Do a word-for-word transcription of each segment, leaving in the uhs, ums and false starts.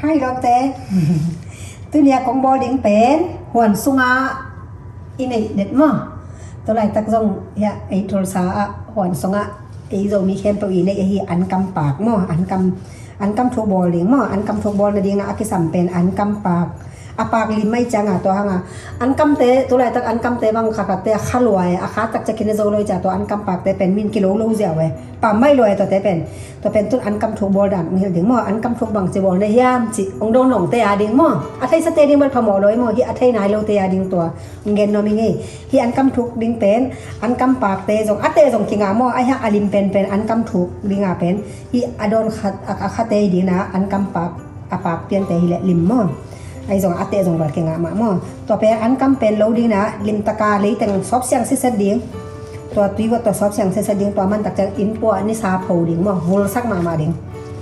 Hi, Lotte. Tuni a kong bawl ding pen huan sungah i neih det maw? Tulaitak zong hiah ei Tulsa ah huan sungah ei Zomi khempeuh i neih ahi ankam pak maw? Ankam, ankam thuk bawl ding maw? Ankam thuk bawl nading ah a kisam pen ankam pak. A pak lim mai ciangah tua hangah ankamte, tulaitak ankamte bang khatkhatte a kha luai, a kha takciang khin a zo lo i ciah tua ankam pakte pen min kilo lo ziau e. Pam mai luai tuate pen. Tua pen tun ankam thuk bawl dan hong hilh ding maw? Ankam thuk bangci bawl na hiam cih hong dong nongte a ding maw? A theisate ding bel phamawh lo i maw? Hih a thei nai lote a ding tua hong gen nuam i ngei. Hih ankam thuk ding pen ankam pakte zong a teh zong kingah maw? A hiang a lim penpen ankam thuk dingah pen hih a dawn khat a, a khate ding na ankam pak, a pak piante hileh lim maw? Ahi zong a teh zong bel kingah mah maw? Tua pen ankam pen lo ding na limtaka leiteng sawpsiang siset ding. Tua tui vat tua sawpsiang siset ding, tua man takciang inn puah nisa pho ding maw? Vulsak mahmah ding.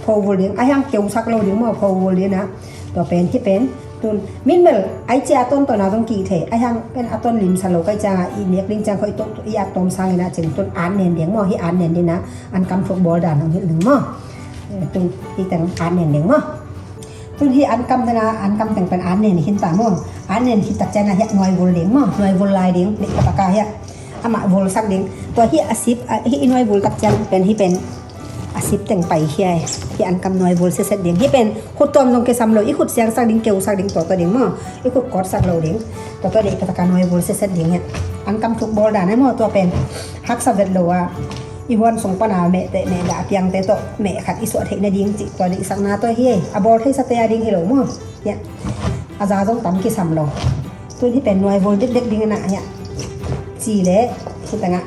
Pho vul ding. A hiang keusak lo ding maw? Pho vul ding na. Tua pen hih pen tun min bel ai cia a ton tawna zong kih thei. A hiang pen a ton limsa lo kai ciangah i nek ding ciang khoi tok i at tom sangin ah cin tun an nen ding maw? Hih an nen ding na ankam thuk bawl dan hong hilh ding maw? Tun hih teng an nen ding maw? Tun hih ankam tena ankam teng pen an nen hi ta maw? An nen hi takciang na hiah nuai vul ding maw? Nuai vul lai ding. Dik taka hiah amah vulsak ding. Tua hih a sip, hih i nuai vul takciang pen hih pen a sip teng pai hiai. Hih ankam nuai vul siset ding. Hih pen khut tuam zong kisam lo, i khut siangsak ding, keusak ding, tua tua ding maw? I khut kawtsak lo ding. Tua tua ding i pataka nuai vul siset ding hiah. Ankam thuk bawl dan ai maw? Tua pen haksa vet lo a i huan sung pana mehteh mehdah piangte tawh meh khat i suah theih nading cih tua deihsakna tua hi. A bawl theisate a ding hi lo maw? Hiah a za zong tam kisam lo. Tun hih pen nuai vul dekdek ding inah hiah ci le hih tengah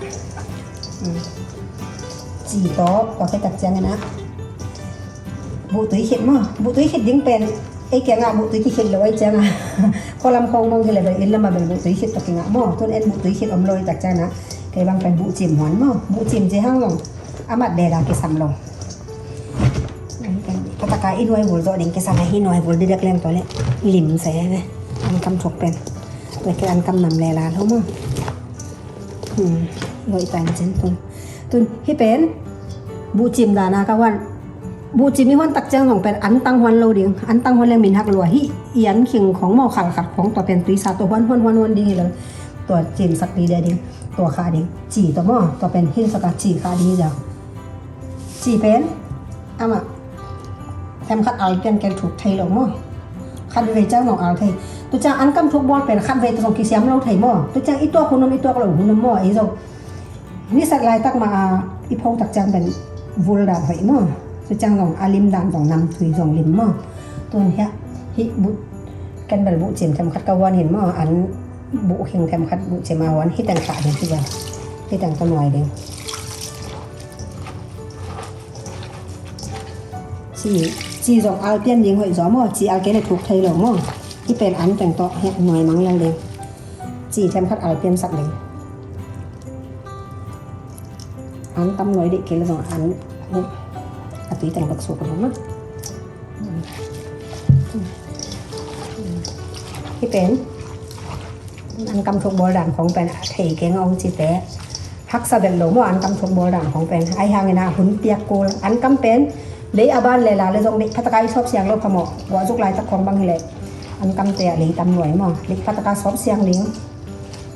ci tawh tua khit takciang inah buhtui khit maw? Buhtui khit ding pen ei kiangah buhtui kikhit lo ei ciangah khualam khawng mong hi le bel inn lamah bel buhtui khit tawh kingah maw? Tun en buhtui khit om lo ei takciang inah kei bang pen buhcim huan maw? Buhcim ci hang long a mat deda kisam lo. Pataka i nuai vul zawh ding kisam a hi nuai vul didek leng tua le lim se ve. Ankam thuk pen. Tua kei ankam nam lela lo maw? Lo i tan cin tun. Tun hih pen buhcim dana ka huan. Buhcim i huan takciang zong pen antang huan lo ding. Antang huan leng min hak lua hih i an khing khong maw khalkhat khong tua pen tuisa tua huan huan huan huan ding hi lo. Tua cimsak dide ding. Tua kha ding. Ci tua maw? Tua pen hinsaka ci kha ding hi zau. Ci pen amah themkhat al pian kel thuk thei lo maw? Khat vei ciang zong al thei. Tu ciang ankam thuk bawl pen khat vei tu zong kisiam lo thei maw? Tu ciang i tuak hun om, i tuak lo hun om maw? Ei zong nisat laitak mah a i pho takciang pen vul dan hoih maw? Tu ciang zong a lim dan zong namtui zong lim maw? Tun hiah hih buh ken bel buhcim themkhat ka huan hin maw? An buh hing themkhat buhcim a huan hi teng kha ding hi zau. Hi teng ka nuai ding. Ci, ci zong al pian ding hoih zaw maw? Ci al kei le thuk thei lo maw? Hih pen an teng tawh hiah nuai mang lel ding. Ci themkhat al piansak ding. An tam nuai deih kei le zong an a tui teng bek suk lo maw? Hih pen ankam thuk bawl dan khong pen a thei keng a ong cite haksa vet lo maw? Ankam thuk bawl dan khong pen ai hangin a hun piak kul ankam pen lei a ban lela le zong deih phataka i sawp siang lo phamawh guah zuk laitak khong bang hileh ankamte a lei tam nuai maw? Deih phataka sawp siang ding.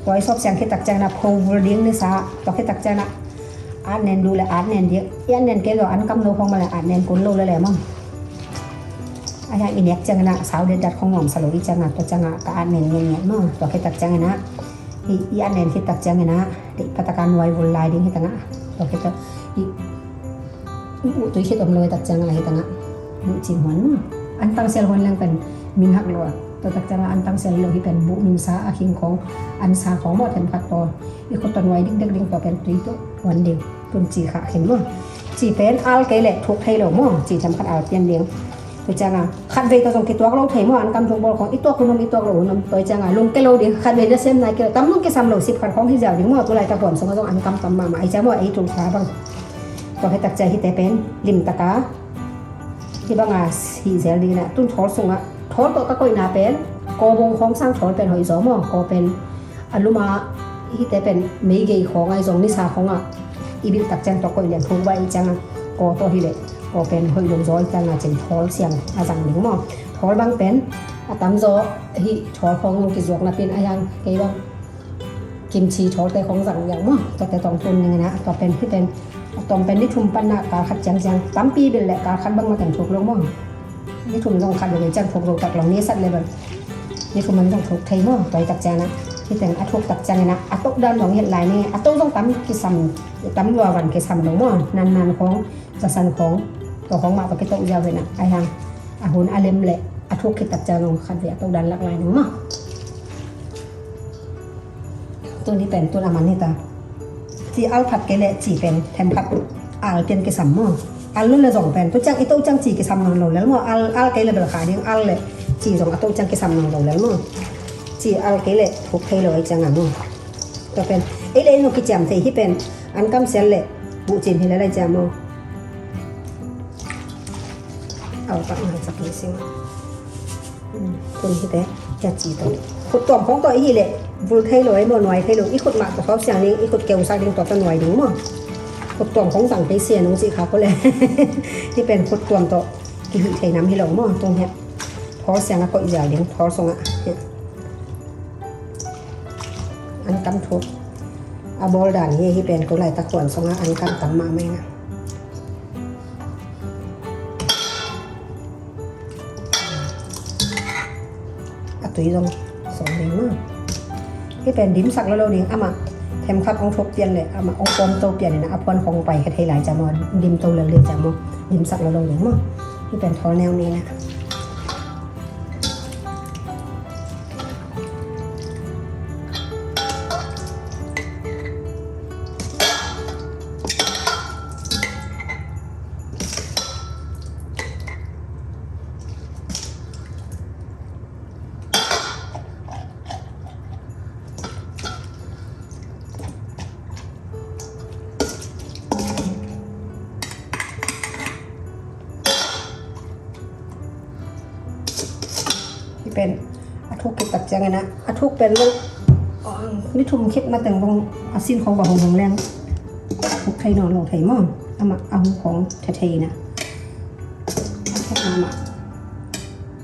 Tua i sawp siang khit takciang na pho vul ding nisa tua khit takciang na at nen duh le at nen ding. I at nen kei lo ankam lo khong ma le at nen kun lo le le maw? A hiang i nek ciangin ah sau det dat khong nuamsa lo i ciangah tua ciangah ka at nen ngen ngen maw? Tua khit tak ciangin ah i, i at nen khit tak ciangin ah deih phataka nuai vul lai ding hi tangah tua khit tak i, i buh tui khit om lo hi tak ciangah hi tangah buh cim huan maw? An tangsial huan leng pen min hak lo ah tua tak ciangah an tangsial lo hi pen buh minsa a khing khong an sa khong maw themkhat taw i khut taw nuai dikdek ding tua pen tui tuh huan ding. Tun ci khah khin maw? Ci pen al kei leh thuk thei lo maw? Ci themkhat al pian ding. Tua ciangah khatvei tawh zong kituak lo thei maw? Ankam thuk bawl khong i tuak hun om i tuak lo hun om tua ciangah lungke lo ding khatvei na sem nai kei lo tam lungke sam lo sip khat khong hi ziau ding maw? Tulai tak huan sungah zong ankam tam mahmah i cia maw? Ei tulsa bang tua hi tak cia hite pen limtaka hi banga hi zel ding inah tun thawl sungah thawl tawh ka koihna pen kawbong khong sang thawl pen hoih zaw maw? Kaw pen a luma hite pen meigei khawng ai zong nisa khawngah i bilh tak ciang tawh koih lian phung vai i ciangah kaw tawh hileh kaw pen hoih lo zaw i ciangah cin thawl siang a zang ding maw? Thawl bang pen a tamzaw hih thawl khawng zong kizuak napi-in a hiang kei bang kimchi thawlte khawng zang ziau maw? Tuate tawh tun ning in ah, tua pen hih pen a tawm pen ni thum panna kal khat ciangciang, tampi bil leh kal khat bang mateng thuk lo maw? Ni thum zong khat lo, ni ciang thuk zo tak lo, ni sat leh bel ni thum an zong thuk thei maw? Tua hi tak ciang ah hih pen a thuk tak ciang in ah a toh dan zong het lai ni. A toh zong tam kisam, tam lua van kisam lo maw? Nannan khawng, zasan khawng, tua khawng mah tawh kitoh ziau hi in ah, a hiang a hun a lem leh a thuk khit tak ciang zong khat vei a toh dan lak lai ning maw? Tun hih pen tun a man hi ta. Ci al phat kei leh ci pen themkhat al pian kisam maw? Al lo leh zong pen tu ciang i toh ciang ci kisam nawn lo lel maw? Al, al kei leh bel kha ding, al leh ci zong a toh ciang kisam nawn lo lel maw? Ci al kei leh thuk thei lo ahih ciang a maw? Tua pen ei leh ei zong kiciam thei, hih pen an kamsial leh buhcin hi lel ahih ciang maw? Au tak ngai sak hi sing. Tun hihte, kia ci tawh. Khut tuam khawng tawh i hih leh vul thei lo, ei maw, nuai thei lo. I khut mah tawh khawng siang ding, i khut keu sak ding, tua tawh nuai ding maw? Khut tuam khawng zang thei sia nung cih kha ko leh. Hih pen khut tuam tawh kihih thei nam hi lo maw? Tung hiah thawl siang a koih ziau ding, thawl sungah. An kam thuk a bawl dan hi, hih pen ko laitak huan sungah an kam tam mahmah ing a. A tui zong song ding maw? Hih pen dimsak lo lo ding, amah themkhat hong thuk pian leh amah hong pawm to pian in ah a phuan hong pai kha thei lai ciang maw? Dim to lel ding ciang maw? Dimsak lo lo ding maw? Hih pen thawl neu ni in ah. Hih pen a thuk khit tak ciangin ah, a thuk pen lo, ni thum khit mateng bang a sin khawng bang hong hong leng thuk thei nawn lo thei maw? Amah a hung khawng thethei in ah. A thuk amah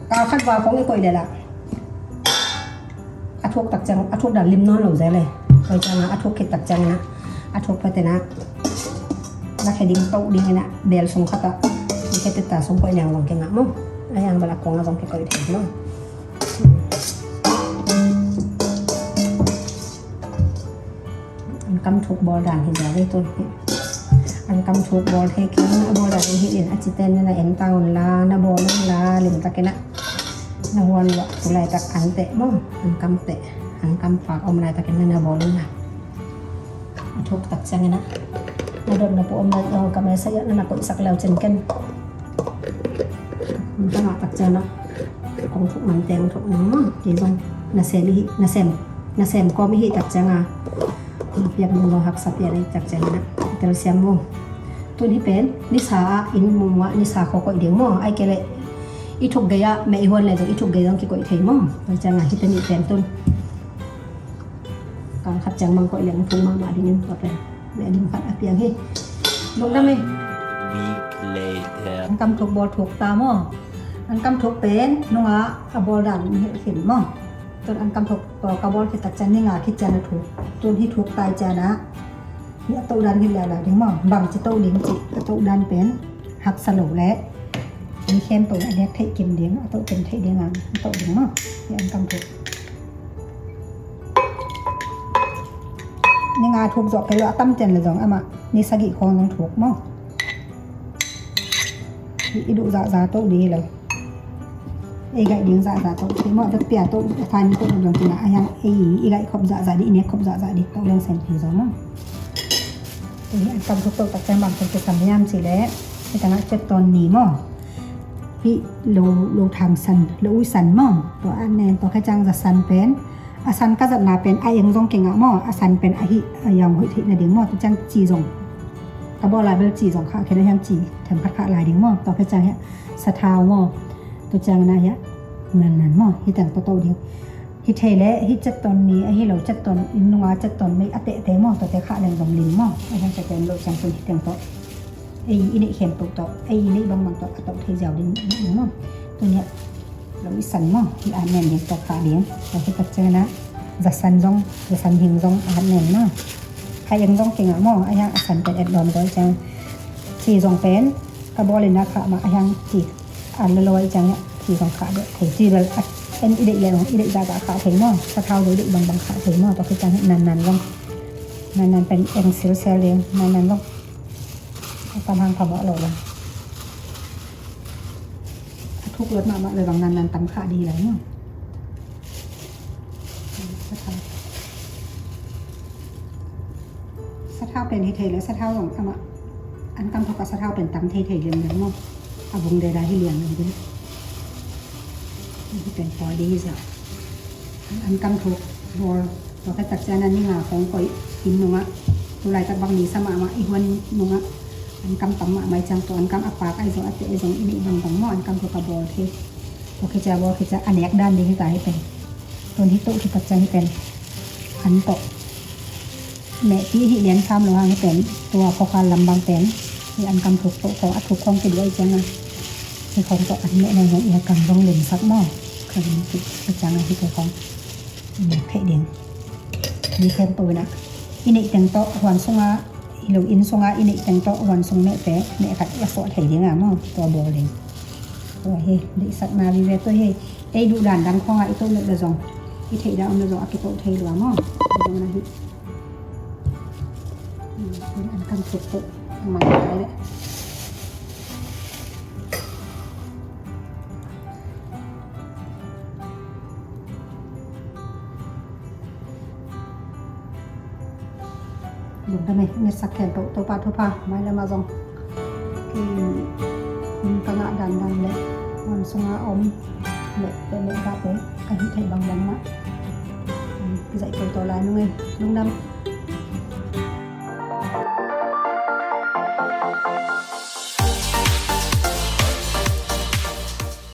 kal khat val khawng i koih leh lah a thuk tak ciang, a thuk dan lim nawn lo zel e. Tua ciangin a thuk khit tak ciangin ah, a thuk pha ten ah na khe ding toh dingin ah bel sung khat ah, i khe teta sung koih leng zong kingah maw? A hiang bel a kong ah zong kikoih thei maw? An kam thuk bawl dan hi zia vei tun hi. An kam thuk bawl thei kei a bawl dan hi in a cite na en ta un la, na bawl un la, lim takin ah na huan luah tu laitak an teh maw, an kam teh, an kam pak om laitakin na bawl un la. A thuk tak ciangin ah na dot na pu om lai zong ka mesa ah na na koihsak leu cin ken. Ka ngah tak ciang ah kong thuk man teng thuk nang maw. Kei zong na sem i hi, na sem, na sem kawm i hi tak ciang a piak ding lo haksa pian i tak ciang ah tel siam maw. Tun hih pen nisa ah inn mumua nisa khawng koih ding maw. Ai kei leh i thuk gei ah meh i huan leh zong i thuk gei zong kikoih thei maw. Tua ciang ah hih pen i pen tun kal khat ciang bang koih leng phung mahmah dingin tua pen meh lim khat a piang hi. Lungdam hi. Week later. An kam thuk bawl thuk ta maw. An kam thuk pen nungah a bawl dan hi khin maw. Tun an kam thuk tua ka bawl khit tak ciang ni nga khit ciang a thuk. Tun hih thuk tai ciang ah hih a toh dan hi lala ding maw. Bangci toh ding cih a toh dan pen haksa lo leh mi khempeuh a nek theih kim ding, a toh kim theih ding a toh ding maw. Hih an kam thuk. Ni nga thuk zawh kei lo a tam ciang leh zong amah ni sagih khawng zong thuk maw. I duh zahzah toh ding hi lo. Ei gaih ding zahzah toh ding maw. Vekpi a toh a thanin toh ding dong kingah a hiang ei i gaih khop zahzah ding, i nek khop zahzah ding toh leng sem hi zaw maw. Hih an kam thuk toh tak ciang bang tawh kisam hiam cih leh hih tangah cetton ni maw. Hih lo, lo thang san, lo ui san maw. Tua an nen tua khe ciang za san pen a san ka zatna pen a eng zong kingah maw, a san pen a hih a yang hoih theih nading maw, tua ciang ci zong ka bawl a bel ci zong khah khen a hiang ci themkhat khah lai ding maw, tua khe ciang hiah sathau maw, tua ciang na hiah nannan maw, hih teng tawh to ding. Hih thei leh hih cetton ni a hi lo, cetton inn nunga cetton mei a tehte maw, tuate khah leng zong lim maw, a hiang tua pen lo ciang tun hih teng tawh ei i neih khempeuh tawh, ei i neih bangbang tawh a toh thei ziau ding maw. Tun hiah Lo i san maw, i at nen ding tawh khah ding. Tua khit tak ciangin ah, za san zong, za san hing zong at nen maw. A eng zong kingah maw, a hiang a san pen et lawm zaw i ciang. Ci zong pen, ka bawl in ah khah mah, a hiang ci at lawlaw i ciang ah, ci zong khah deuh thei. Ci bel a en i deih leh zong, i deih zah zah khah thei maw. Sathau zong i deih bangbang khah thei maw. Tua khit ciang hi nannan zong. Nannan pen eng silsel ding, nannan zong. A tam hang phamawh lo zong. A thuk luat mahmah le bang nannan tam khah ding hi lai maw. Sathau. Sathau pen hi thei le, sathau zong amah. An kam thuk a sathau pen tam thei thei liang liang maw. A bung deda hi liang liang ding. Hi pen pawi ding hi zah. An kam thuk bawl. Tua khit tak ciang a ni nga khong koih inn nungah. Tulaitak bang ni sa mahmah i huan nungah. An kam tam mahmah i ciang tua an kam a pak ahi zong a teh ahi zong i neih bangbang maw an kam thuk a bawl thei. Tua khit ciang bawl khit ciang a nek dan ding hi ta hi pen. Tun hi tuh khit tak ciang hi pen. An tawh. Mehpi hi lian sam lo hang hi pen. Tua khawkhal lam bang pen. Hi an kam thuk tawh khong a thuk khong kiduah i ciang a. Hi khong tawh an meh nai nai i a kam zong limsak maw. Kha lim khit ciang a hi tua khong. Nek theih ding. Ni khempeuh in ah i neih teng tawh huan sunga, i lo inn sunga i neih teng tawh huan sung mehte meh khat a suah thei ding a maw, tua bawl ding. Tua hi deihsakna vive tua hi. Ei duh dan dang khawngah i toh let le zong, i theih dan om le zong a kitoh thei lua maw. Tua zong na hi. An kam thuk tawh mang lai leh. Lungdam e, ngetsak khempeuh Topa thupha mailam ah zong. Kei ka ngah dandan le huan sunga om le pehmeh kate ka hih theih bangbang mah kizaih tawitawi lai nung e. Lungdam.